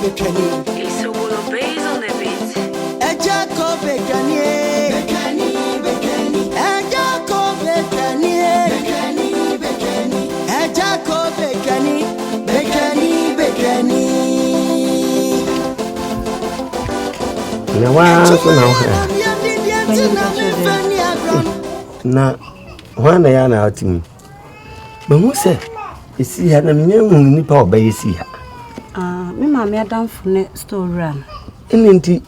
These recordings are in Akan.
betwani. Ẹja kọ betwani. Betwani betwani. Ẹja kọ betwani. Betwani betwani. Ẹja kọ betwani. Betwani betwani. Na waa nso na wohwɛ. Na hwan na yɛ na ɔte mu? Mahu sɛ ɛsii ha na menya nhunu nipa a ɔbɛyɛ sii ha. Ah, me maame adamfo ne store wura no. Ɛne nti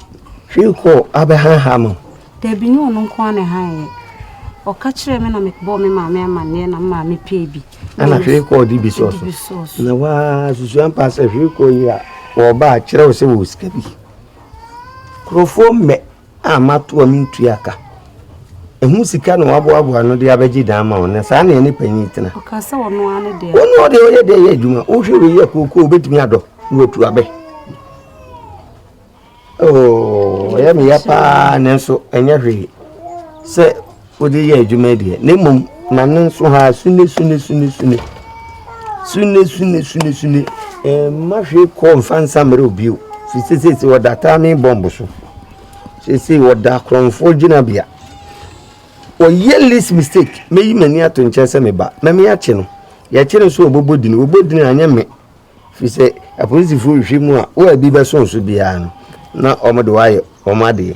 hwee kɔɔ abɛhanha ma. Dabi nyɛ ɔno nko ara na ɛhan yɛ. Ɔka kyerɛɛ me na mebɔɔ me maame amanneɛ na me maame pɛɛ bi. Ɛna hwee kɔɔ de bi sɔɔ so. Na waa susu ampa sɛ hwee kɔɔ yi a wɔba a kyerɛ wo sɛ wɔ sika bi. Nkurɔfoɔ mmɛ a mato a mentua ka. Ɛho sika na waboaboa ano de abɛgye dan ama wo na saa na ɛne panyin tena. Ɔka sɛ ɔno ara ne deɛ. Ɔno ɔde ɔyɛ deɛ yɛ adwuma. Wohwɛ wei yɛ kookoo obetumi adɔ na watu abɛ. Oh, ɔyɛ me ya paa nanso ɛnyɛ hwee sɛ wode yɛ adwuma deɛ na mmom ma no nso ha sune sune sune sune sune sune sune sune mma hwee kɔ mfa nsa mmerɛ obio fi sesese wɔda taame bɔmbo so. Seesei wɔda akorɔmfoɔ gyinabea. Wɔyɛ least mistake, mɛyi m'ani ato nkyɛn sɛ me ba. Mɛme akye no. Yɛkye no so wɔbɛbɔ dini. Wɔbɔ dini anyɛ me. Firi sɛ apolisifoɔ hwehwɛ mu a, wo a bi bɛso so biara no, na wɔn de wɔayɛ wɔn adeɛ.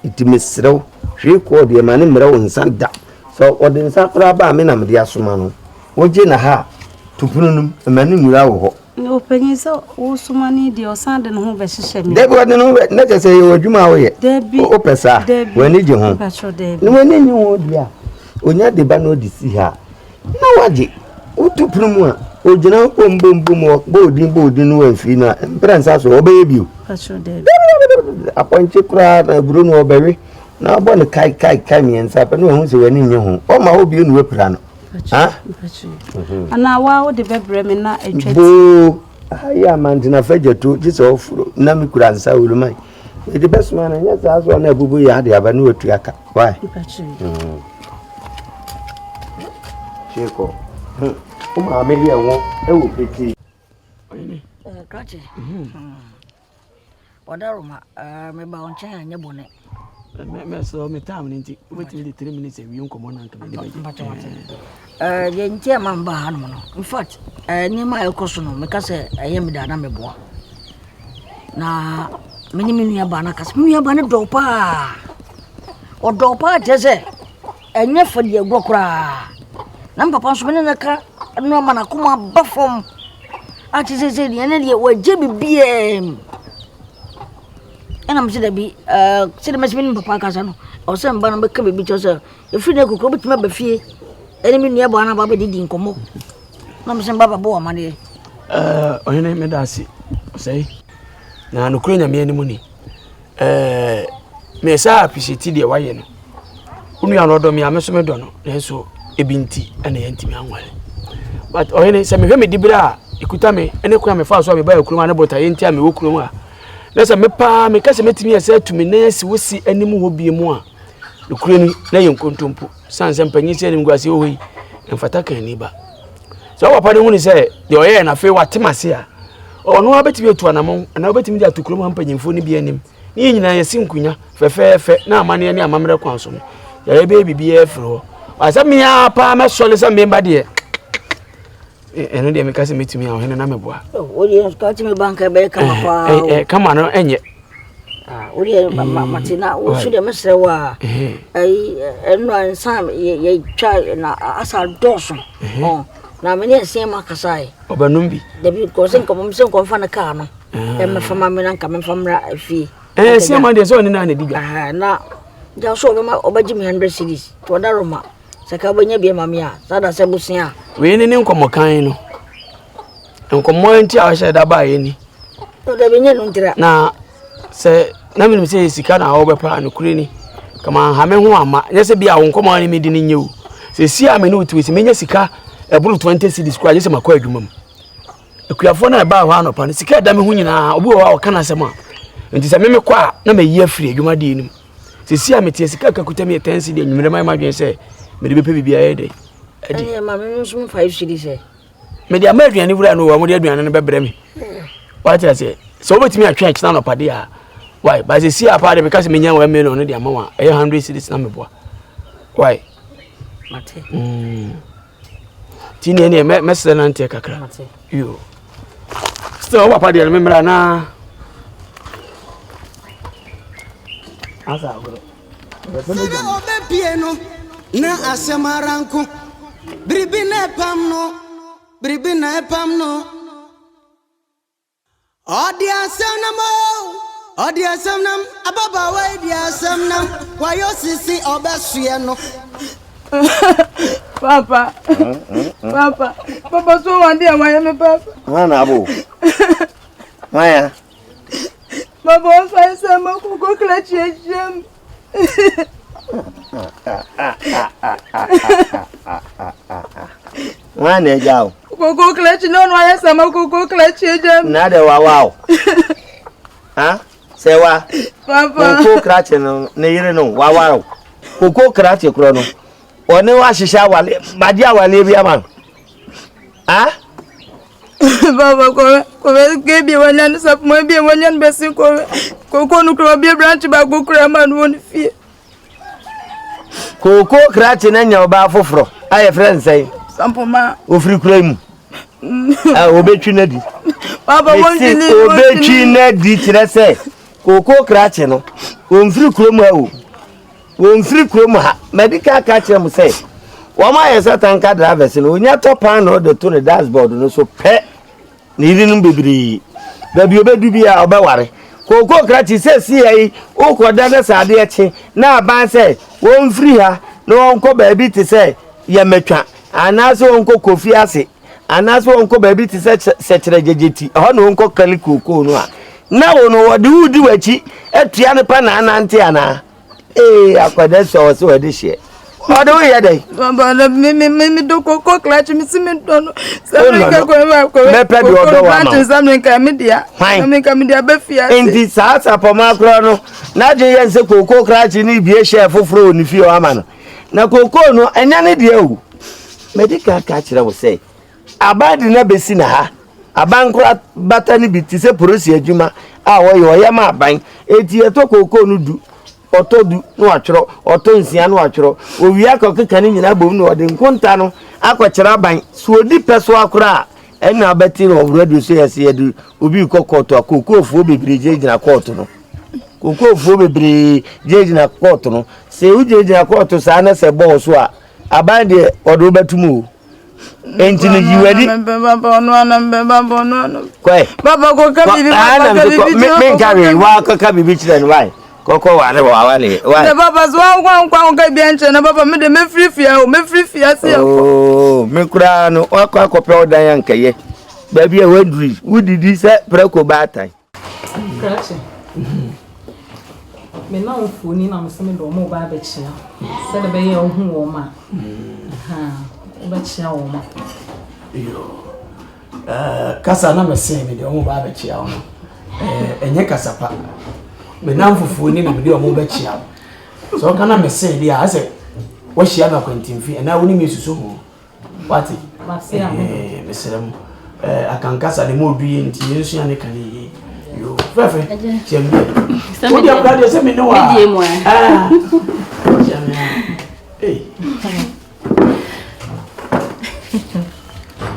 Nti mesrɛ wo, hwee kɔɔ deɛ ma ne mmerɛ wo nsa da. Sɛ ɔde nsa koraa ba a, me na mede asoma no. Wogye na ha a, to pono no mu, mma no nwura wo hɔ. Ɔpanyin sɛ wosoma no yi deɛ ɔsan de ne ho bɛhyehyɛ me. Dabi ɔde ne ho bɛ na kyerɛ sɛ yɛwɔ adwuma a woyɛ. Dabi. Wopɛ saa. Dabi. W'ani gye ho. Mpakyɛw dabi. Na w'ani nye ho deɛ a onya de ba na ɔde si ha na wagye. Woto pono mu a ogyina hɔ bom bom bom ɔbɔ odin bɔ odin no wamfiri no a mprɛ nsa so ɔbɛyɛ bio. Mpakyɛw dabi. Dabi apɔnkye koraa na aburo no ɔbɛwe na abɔ no kai kai kai mmiɛnsa pɛ na wahu sɛ w'ani nye ho. Ɔma hɔ bio na wapira no. Anaa waa wode bɛbrɛ me na atwa ti. Boo aha yi amantena fa gyato gye sɛ ɔforo na me kura nsa oluman mede bɛsoma no nyɛ saa so na abubu yɛ ade aba ne watua ka why kyekɔ wo maame yɛ wo ɛwɔ petee Krakye, Ɔdaroma, meba wo nkyɛn a nyɛ bɔne. Mɛsrɛ wo me time no nti wobɛtumi de 3 minutes awie nkɔmmɔ no anka mede bɛgye. Mpakyɛ wate. Deɛ nti a ma mba hanom no, in fact, nneɛma a ɛkɔ so no, meka sɛ ɛyɛ me da na meboa. Na me ne me nua baa no akasa. Me nua baa no dɔw paa. Ɔdɔw paa kyerɛ sɛ ɛnyɛ fa di agorɔ koraa. Na me papa nso me ne no ka no ama n'akoma aba fam. Ate sɛ sɛ deɛ ne deɛ wagye biribiara mu. Ɛna mese dabi ɛɛ sɛdeɛ mɛsi me ne papa akasa no, ɛwɔ sɛ mba no bɛka biribi kyerɛ sɛ ɛfiri nnɛ kɔkɔ wobɛtumi aba fie ɛne me nua baa no aba abɛdidi nkɔmmɔ. Na mese mba bɛbɔ wo amaneɛ. Ɛɛ ɔhene meda ase ɔsɛe na nokorɛ nyame anim ni Ɛɛ me saa appreciate deɛ wayɛ no. Wo nua no ɔdɔ me a me nso medɔ no nanso ebi nti ɛna yɛntumi anwale. But ɔhene sɛ mehwɛ me dibere a ekuta me ɛne kwan a mefaa so a mebaa kurom a ne botaeɛ nti a mewɔ kurom a na sɛ me paa meka sɛ mɛtumi ɛsɛ atu me nan asi wo se anim hɔ bie mu a nokorɛ ni na yɛ nkontompo sane sɛ mpanyin sɛ animguaseɛ wɔ hɔ yi mfata kan ni ba. Sɛ wo papa no hunu sɛ deɛ ɔyɛɛ no afei wate m'ase a, ɔno ara bɛtumi atu anamɔn anaa wobɛtumi de ato kurom ha mpanyimfoɔ no bi anim ne yɛn nyinaa yɛsi nkonya fɛfɛɛfɛ na amanneɛ ne amammerɛ kwan so no yɛyɛ bɛyɛ biribiara afiri hɔ. Sɛ me ara paa mɛsɔre sɛ memba deɛ ɛno deɛ meka sɛ mɛtumi a ɔhene na meboa. Kama no ɛnyɛ Ah, wo deɛ mate na wo so deɛ mesrɛ wo a ɛyi ɛno a nsa yɛtwa na asa dɔɔso na me ne ɛsɛn mu akasae ɔbɛnom bi dabi kɔ sɛ nkɔmɔ sɛ nkɔmfa no kaa no ɛmɛfa ma me na nka memfa mmra fie ɛsɛn ma deɛ sɛ ɔne no a na di dwa na gya so ɔbɛma ɔbɛgye me 100 cedis nti ɔda roma sɛ ka wobɛnya bi ama me a saa da sɛ bosea a wei ne ne nkɔmmɔ kan no nkɔmmɔ nti a ɔhyɛ da baeɛ ni na sɛ na menim sɛ sika na wɔbɛpɛ a nokorɛ ni kama nha me ho amma nyɛ sɛ bi a wo nkɔmmɔ ne medi no nyɛ o sɛsi a me ne wotu sɛ menya sika ɛboro 20 cedis koraa gye sɛ makɔ adwuma mu akuafoɔ no a ɛbaa hɔ anɔpa no sika ɛda me ho nyinaa obi wɔ hɔ a ɔka no asɛm a nti sɛ meme kɔ a na mayi afiri adwumadeɛ no mu sɛsi a meteɛ sika kakuta me yɛ 10 cedi anwummerɛ mayɛ madwene sɛ mede bɛpɛ biribi ayɛ dɛ adi ɛne ma me nso 5 cedis ɛ mede ama aduane wura no wɔ wɔde aduane no bɛbrɛ me wate aseɛ. Sɛ wobɛtumi atwe akyena anɔpa deɛ a, why? Ba sɛ si apa de meka sɛ menya 1 million no de ama wa, ɛyɛ 100 cedis na meboa. Why? Mate. Ti ne ne mɛsrɛ nanteɛ kakra. Mate. Yo. Still wo papa deɛ no memmra na asa agorɔ. Sɛ ɔbɛpie no na asɛm ara nko. Biribi na ɛpam no, biribi na ɛpam no. Ɔde asɛm nam o, ɔde asɛm nam, ababaawa yi de asɛm nam, wayɛ osisi ɔbɛsoɛ no. Papa, papa, papa so wade a wayɛ me papa. Hwan na abo? Hwan ya? Papa ɔfa sɛ ma koko kra kyiakyia mu. Wọn na agya o. Koko klɛkyi na ɔno ayɛ sɛ ma koko klɛkyi agya mi. Na de wa wa o. Ha? Sɛ wa. Papa. Koko krakye no ne yere no wa wa o. Koko krakye korɔ no. Ɔne wa hyehyɛ awale, magye awale bi ama no. Ha? Baba kɔbɛ kɔbɛ ke bi wanya no sapoma bi wanya no bɛsi kɔbɛ koko no kura obi branch baako kura ma no wɔ ne fie. Koko krakye na nya ɔbaa foforɔ a yɛfrɛ no sɛn? Sampoma. Ofiri kura mu. Obetwi no adi. Baba wɔn ni obetwi no adi kyerɛ sɛ koko krakye no wɔmfiri kurom ha o. Wɔmfiri kurom ha. Madi kan aka akyerɛ mo sɛ, wɔayɛ sɛ tanka drivers no, onya tɔ paanoo de to ne dashboard no so pɛ, ne yerenom bebree. Baabi obedu biara ɔbɛware. Kookoo krakye seesei yi, wokɔda na sɛ adeɛ kye na aban sɛ wɔmfiri ha na wɔnkɔ baabi te sɛ Yɛmɛtwa anaasɛ wɔnkɔ Kofi ase anaasɛ wɔnkɔ baabi te sɛ Sɛkyerɛ Gyegyeti, ɛhɔ na wɔnkɔ kali kookoo no a, na wo no wɔde wo di w'akyi atua ne pa na anante anaa? Ee, akwadaa sua wɔ sɛ wɔde hyeɛ. Ɔde wo yɛ dɛn? Baba na me me me me do koko clutch me si me dɔ no. Sɛ me nka ko ma ko. Mɛpɛ deɛ ɔdɔ wa ma. Sɛ me nka me dia. Hwan? Me nka me dia bɛ fie ase. Nti saa sapɔma korɔ no, n'adwene yɛ nsɛ koko clutch ne bie hyɛ foforɔ wɔ ne fie hɔ ama no. Na koko no, ɛnyɛ ne deɛ o. Mɛdi kan ka kyerɛ wo sɛ, aban de no abɛsi na ha. Aban nkorabata no bi te sɛ polisi adwuma a wɔyɛ, ɔyɛ ma aban. Enti yɛtɔ kookoo no du, ɔtɔ du na watwerɛ, ɔtɔ nsia na watwerɛ. Owie akɔkeka ne nyinaa bom na ɔde nkonta no akɔkyerɛ aban. So ɔdi pɛ so ara koraa a, ɛnna wobɛte no wɔ radio so yɛ sɛ yɛde obi rekɔ kɔɔto a, kookoofoɔ bebree gyinagyina kɔɔto no. Kookoofoɔ bebree gyinagyina kɔɔto no. Sɛ wogyinagyina kɔɔto saa na sɛ ɛbɔ wo so a, aban deɛ ɔde wo bɛto mu o. Enti no yi w'ani. Kɔɛ. Menka hwee wakɔka biribi kyerɛ no wae kɔkɔ ware wawale wae. Na papa so wa nkwa nkwa nka bi ankyerɛ na papa me de mefiri fie o mefiri fie ase akɔ. Oo me koraa no wakɔ akɔpɛ wo dan ankɛyɛ baabi a waduri wodidi sɛ prɛko baatan. Krakye, me nnamfoɔ ni na mese mede wɔn reba abɛkyea sɛdeɛ ɛbɛyɛ a wohu wɔn a, wobɛkyea wɔn. Kasa na mese mede wɔn reba abɛkyea wo no, ɛnyɛ kasa pa. Me nnamfofoɔ ni na mede wɔn bɛkyea wo. Sɛ ɔka na mese deɛ a, asɛ woahyia me akwantemfi anaa wo ne me susu ho. Wate? Ɛɛ mesrɛ mo. Ɛɛ akankasa de mo odu yɛ nti yɛn sua ne ka ne yie. Yo fɛfɛ kyɛm deɛ. Wo deɛ kura deɛ sɛ me ne wa. Ɛɛ kyɛm ya. Ee.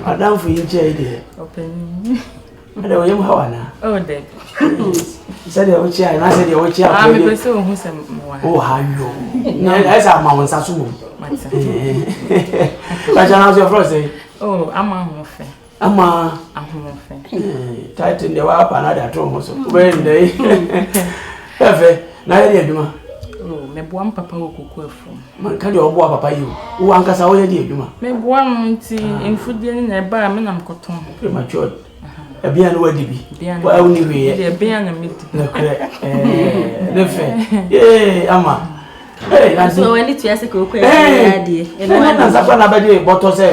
Adamfo yi nkyɛn deɛ. Ɔpanyin. Ɛdɛ wo yam haw anaa? Oh, dɛ. Sɛdeɛ wokyia na sɛdeɛ wokyia Ah, mepɛ sɛ ohu sɛ mewɔ ha. Wowɔ ha yo. Na ɛsɛ ama wo nsa so wom. Bàtà náà sọ fúlọ̀ sẹ́yìn. Oh, ama ahoɔfɛ. Ama. Ahoɔfɛ. Title deɛ wapa na de ato ho so. Wobɛyɛ ndɛ yi. Fɛfɛ, na yɛ de adwuma. Oh, meboa m papa wɔ koko afuom. Manka deɛ ɔboa papa yi o. Wo ankasa woyɛ de adwuma. Meboa no nti mfudeɛ no na ɛba a me na mekɔtɔn. Premature. Ɛbea no wadi bi. Wa woni hwee yɛ. Ɛbea na medi. Nokorɛ. Ɛɛ ne fɛ. Yee ama. Ee na so wani tua sɛ koko yɛ adeɛ. Ɛna na nsa kora na abɛgye bɔtɔ sɛ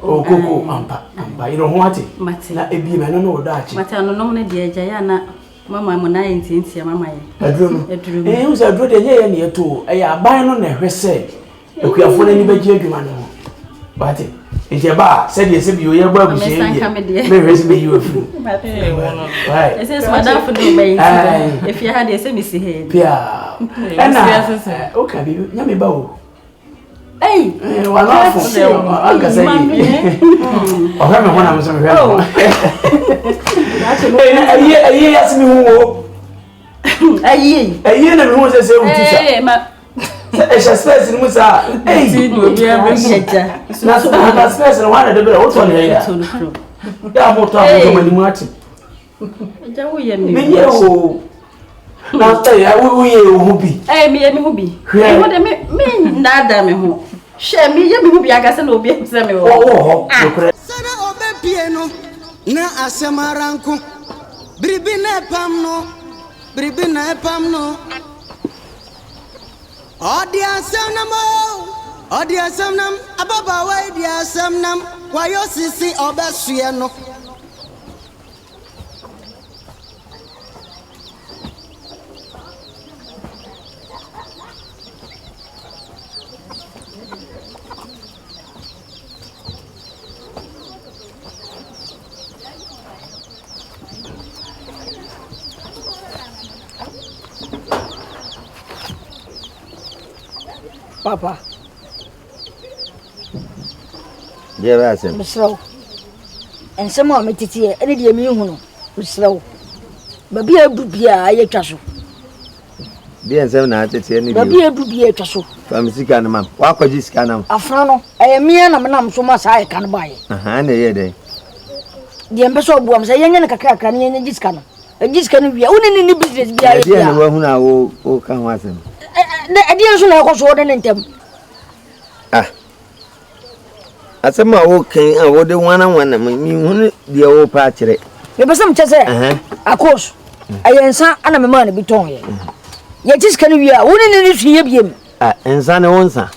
okoko ampa ampa yɛrɛ ho ate. Na ebi ma ɛno ne wo daakye. Mate anonom no deɛ agya yɛ ana mama mo na ayɛ ntiantia mama yɛ. Aduro no. Aduro no. Ɛɛ n sɛ aduro deɛ nyɛ yɛ na yɛto ɛyɛ aban no na ɛhwɛ sɛ akuafoɔ no ani bɛgye adwuma no ho. Wate. Nti ɛba a sɛdeɛ sɛ bio yɛbɔ abusua yi deɛ mehwɛ sɛ mɛyi wafiri mu. Ɛsɛ sɛ madamfo ne ɔbɛyi nti efie ha deɛ sɛ mesi ha yi. Pia ɛna woka biribi nyame ba o. Ei wano afo ankasa yi ɔhwɛ me ho na me nso mehwɛ ne ho. Ɛyie ɛyie yɛ ase me hu wo. Ɛyie. Ɛyie na me hu sɛ sɛ wutu sa. Sɛ ɛhyɛ spɛs no mu saa. Ɛyi na na spɛs no wɔn na de bɛrɛ wotɔ ne yɛ. Yɛ a mo tɔ a mo tɔ mo anim ate. Menyɛ o. Na ɛyɛ woyɛ wo ho bi. Ɛyɛ meyɛ me ho bi. Hwɛ. Me ho de me me nnaadaa me ho. Hwɛ meyɛ me ho bi ankasa na obi sɛ me wɔ. Wɔ hɔ nokorɛ. Sɛdeɛ ɔbɛpue no, na asɛm ara nko. Biribi na ɛpam no, biribi na ɛpam no. Ɔde asɛm nam o, ɔde asɛm nam, ababaawa yi de asɛm nam, wayɔ sisi ɔbɛsoɛ no. Papa. Deɛ bɛ asɛm. Mesrɛ wo. Nsɛm a meteteɛ ɛne deɛ mehu no, mesrɛ wo. Baabi a edu biara yɛ twa so. Deɛ nsɛm na ateteɛ ne deɛ. Baabi a edu biara twa so. Fa me sika no ma. Wakɔgye sika no. Afra no, ɛyɛ mmea na menam so ma saa ɛka no baeɛ. Ɛna ɛyɛ dɛn? Deɛ mpɛ sɛ ɔboa m sɛ yɛnyɛ no kakrakra ne yɛnyɛ gye sika no. Ɛgye sika no wie a, wo ne ne ne business biara yɛ biara. Ɛdeɛ na wahunu a woka ho asɛm. Ɛdeɛ nso na ɛkɔ so wɔ ne ne ntam. Ah. Asɛm a woka yi a wode wannawanna me, menhunu deɛ worepɛ akyerɛ. Mepɛ sɛ mekyɛ sɛ, Akos, ɛyɛ nsa na memaa no bi tɔn yɛ. Yɛgye sika no wie a, wo ne ne ne sua biem. Ah, nsa ne wo nsa?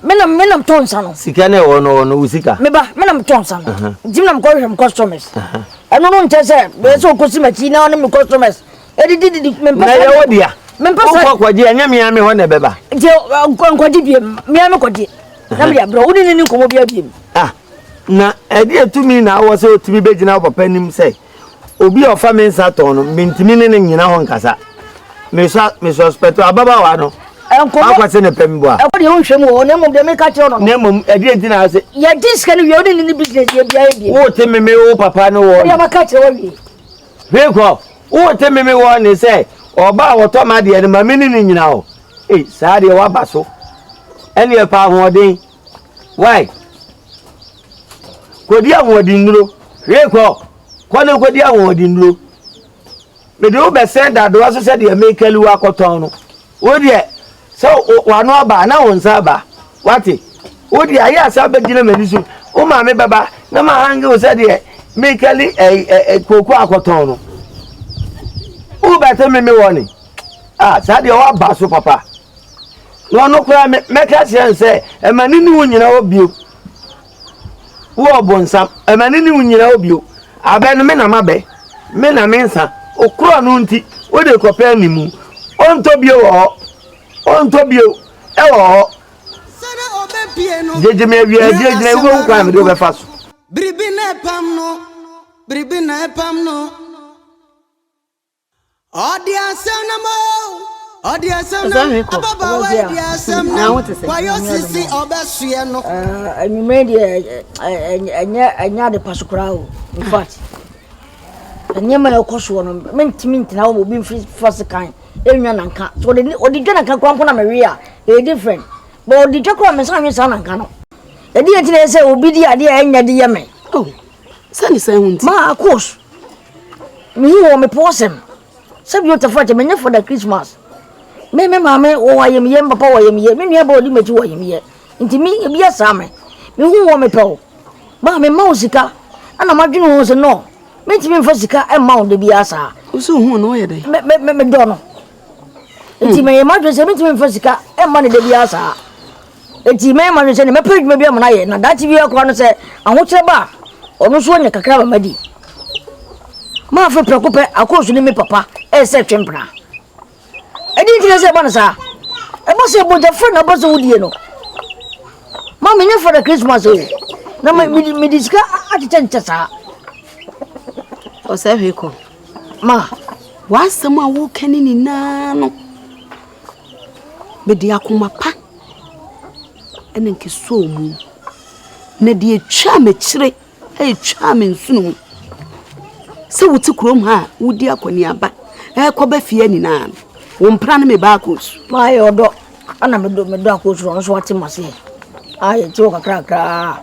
Menam menam tɔn nsa no. Sika ne ɛwɔ no wɔ no wo sika? Meba, menam tɔn nsa no. Nti menam kɔhwehwɛ me customers. Ɛno no nkyɛ sɛ, bɛyɛ sɛ ɔkɔsi m'akyi na ɔne me customers ɛdidi didi mempɛ Na ɛyɛ wo dea. Mempɛ sɛ. Wokɔ kɔgye ɛnyɛ mea me hɔ na ɛbɛba. Nti nkɔgye biem, mea me kɔgye. Na mede abrɛ wo ne ne ne nkɔmmɔ biara biem. Ah, na ɛdeɛ tumi na awɔ sɛ ɔtumi bɛgyina wo papa anim sɛ obi a ɔfa me nsa tɔn no mentumi ne no nyina hɔ nkasa. Mesɔ mesɔspɛto ababaawa no. Nkɔmmɔ akɔ sɛ ne pɛ me boa. Ɛkɔ deɛ wonhwɛ mu wɔ hɔ na mmom deɛ meka kyerɛ no no. Na mmom ɛdeɛ nti na ase. Yɛgye sika no wie wo ne ne ne business yɛ biara biem. Wote me me wo papa no wɔ. Deɛ maka kyerɛ wo awie. Hwee kɔ, wote me me wɔ ne sɛ ɔba a wɔtɔ m'adeɛ no ma me ne no nyina hɔ. Ei, saa deɛ woaba so. Ɛneɛ pɛ ahoɔden. Why? Kɔdi ahoɔdennuro. Hwee kɔ, kɔ na kɔdi ahoɔdennuro. Mede wo bɛsɛn dadoa so sɛdeɛ mekali wo akɔtɔn no. Wo deɛ, sɛ w'ano aba a, na wo nsa aba. Wate? Wo deɛ, ayɛ a saa bɛgyina m'ani so. Wo maame bɛba na mahange wo sɛdeɛ mekali kooko akɔtɔn no. Wobɛte me me wɔ ne. Ah, saa deɛ woaba so papa. Na ɔno koraa mɛka kyerɛ no sɛ, ɛma ne ne wo nyina hɔ bio. Wo ɔbonsam, ɛma ne ne wo nyina hɔ bio. Abɛ no, me na mabɛ, me na me nsa. Okorɔ no nti, wode kɔpɛ animu. Ɔntɔ bio wɔ hɔ, ɔntɔ bio wɔ hɔ. Sɛdeɛ ɔbɛpue no, Gyegye me awia, na gyinagyina asɛm wobɛhu kwan a ara mede wo nko. bɛfa so. Biribi na ɛpam no, biribi na ɛpam no. Ɔde asɛm nam o, ɔde asɛm nam, ababaawa yi de asɛm nam, wayɔ sisi ɔbɛsoɛ no. Anwummerɛ deɛ ɛnyɛ ɛnyɛ ade pa so koraa o in fact nneɛma a ɛkɔ soɔ no mentumi ntena hɔ ma obi mfiri fa sekan ɛnwa nanka so ɔde ɔde dwa nanka koraa mpo na mewe a ɛyɛ different but ɔde dwa koraa mensan nwe saa nanka no ɛdeɛ nti na ɛyɛ sɛ obi di adeɛ a ɛnyɛ de yɛ me. Oh, sɛ ne sɛn ho nti. Maa akos. Mehu wɔ me pɔw asɛm. Sɛ bio tafra kyɛ menyɛ for the Christmas. Me me maame wɔ ayamyɛ, me papa wɔ ayamyɛ, me nua ba ɔdi m'akyi wɔ ayamyɛ. Nti me ebi asaa me. Mehu wɔ me pɛw. Ba me ma wo sika. Ɛna madwene ho sɛ no. Mentumi mfa sika mma wo da biara saa. Wo so hu no ɔyɛ dɛn? Me me me medɔ no. Nti meyɛ madwene sɛ mentumi mfa sika mma no da biara saa. Enti mɛyɛ m'adwene sɛ mɛpɛ adwuma bi ama no ayɛ, na daakye biara koraa no sɛ ahokyerɛ ba a, ɔno nso anya kakra ama madi. Mafe prɛko pɛ akɔɔ so ne me papa ɛresɛ twe mpena. Ɛdeɛn nti na ɛsɛ ɛba no saa? Ɛba sɛ bɔgyafrɛ na ɛba sɛ wodie no. Ma menyɛ Father Christmas o. Na mede sika akyekyɛ nkyɛ saa. Ɔsɛ hwee kɔ. Ma. W'asɛm a woka ne nyinaa no, mede akoma pa ɛna nkesɔɔ mu. Na deɛ ɛtwaa m'akyire ɛtwaa me nsono mu sɛ wote kurom ha a wodi akɔneaba ɛrekɔba fie nyinaa no, wo mpena ne me ba akɔsu. Mayɛ ɔdɔ ana medɔ medɔ akɔsu ɔno nso wate maseɛ a yɛte hɔ kakrakra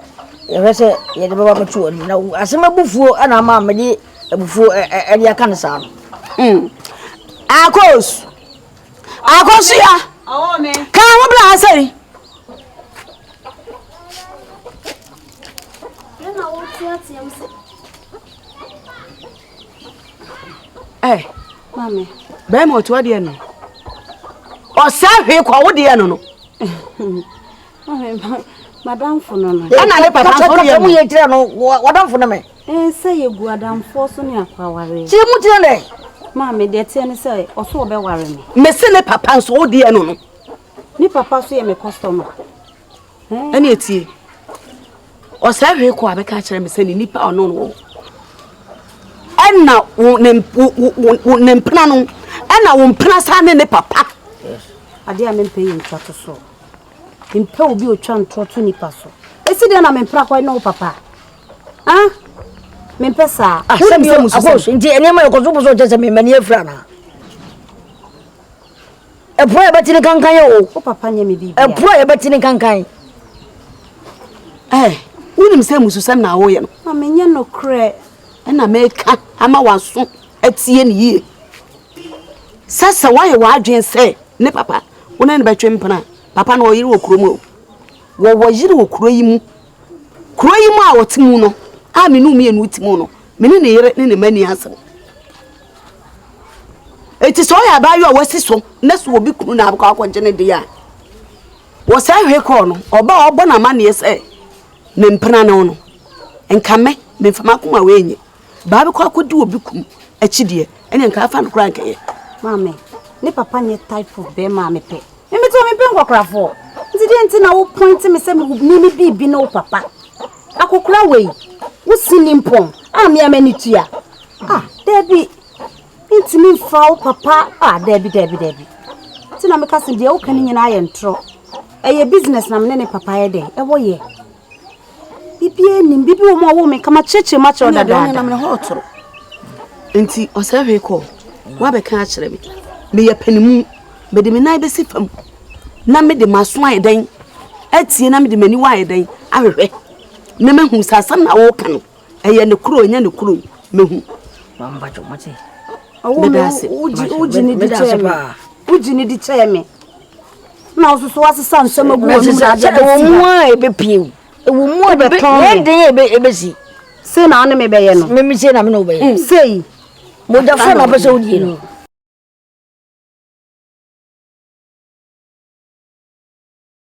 yɛhwɛ sɛ yɛde bɛba bɛto w'anim na asɛm abufuo ɛna ama mede abufuo ɛde aka no saa no. Hmm. Akos Akosua ka ho bra ha sɛi. Ɛ maame bɛrima ɔte ɔdeɛ no ɔsɛ hwee kɔ wo deɛ no no. Madamfo no no. Ɛna ne papa nso deɛ no. Yɛ kyerɛ no wadamfo no me. Ɛɛ sɛ yɛgu adamfoɔ so ne akɔ awareɛ. Kyerɛ mu kyerɛ dɛ. Maame deɛ teɛ ne sɛ ɔso ɔbɛware me. Mese ne papa nso wo deɛ no no. Ne papa so yɛ me customer. Ɛne etie. Ɔsɛ hwee kɔ a bɛka kyerɛ me sɛ ne nipa ɔno no ɛna wo ne wo ne mpena no ɛna wo mpena saa ne ne papa. Adeɛ a mempɛ yɛ ntwa to so. Mempɛ obi otwa ntorɔ to nipa so. Esi deɛ na mempra kɔ ne wo papa. Ah, mempɛ saa. Ah, sɛ mi akɔ nti nneɛma yɛ kɔ so pɔ so kyɛ sɛ memmani afira anaa. Ɛpono a yɛbɛte ne kankan yɛ o. Wo papa nyɛ me biribi. Ɛpono a yɛbɛte ne kankan. Ɛɛ, wonim sɛ mususɛm na awoyɛ no. Ma menyɛ nokorɛ. Ɛna meka ama w'aso atie ne yie. Sɛ sɛ woayɛ w'adwene sɛ ne papa wo ne no bɛtwe mpena papa no ɔyere wɔ kurom o. Wɔwɔ yere wɔ kuro yi mu. Kuro yi mu a ɔte mu no a me ne mmienu te mu no, me ne ne yere ne ne mma ni asɛm. Eti sɛ ɔyɛ abaayewa a wasi so na sɛ obi kunu na akɔ akɔgye ne deɛ a, wɔsɛe hwee kɔɔ no, ɔba a ɔbɔ no amanneɛ sɛ ne mpena ne wo no, nka me, memfa m'akoma wei nye. Baa bɛkɔ akɔdi obi kum akyi deɛ, ɛne nka afa no koraa nkɛyɛ. Maame, ne papa nyɛ type of bɛrima a mepɛ. Me mete hɔ mempɛ nkɔkorafoɔ. Nti deɛ nti na wo point me sɛ me me biribi ne wo papa. Akɔkora wei, wo si nimpɔn a me a m'ani tua. Ah, daabi. Mentumi mfa wo papa. Ah, daabi, daabi, daabi. Nti na meka sɛ deɛ woka no nyinaa yɛ ntorɔ. Ɛyɛ business na me ne ne papa yɛ dɛn? Ɛwɔ yɛ. Biribiara nim, biribi wɔ mu a ɔwɔ me nka makyerɛkyerɛ mu akyerɛ wo dadaada. Ɛnna hɔ ɔtoro. Nti ɔsɛ hwee kɔ, woabɛka akyerɛ me. Meyɛ panimu, mede me nan bɛsi fam na mede m'aso ayɛ dɛn atie na mede m'aniwa ayɛ dɛn ahwehwɛ na mahu sɛ asɛm na woka no ɛyɛ ne koro ɛnyɛ ne koro mehu. Meda ase. Wogye ne di kyɛɛ me. Wogye ne di kyɛɛ me. Na wo soso wasesa nsɛm agu w'anum na ade abɛsi. Ɛwɔ mu a ɛbɛpie o. Ɛwɔ mu a ɛbɛtɔn me. Yɛn den yɛ ɛbɛsi. Sei na wo ne me bɛyɛ no. Mimi sei na me ne wo bɛyɛ. Sei. Mogyafoɔ na wopɛ sɛ wodie no.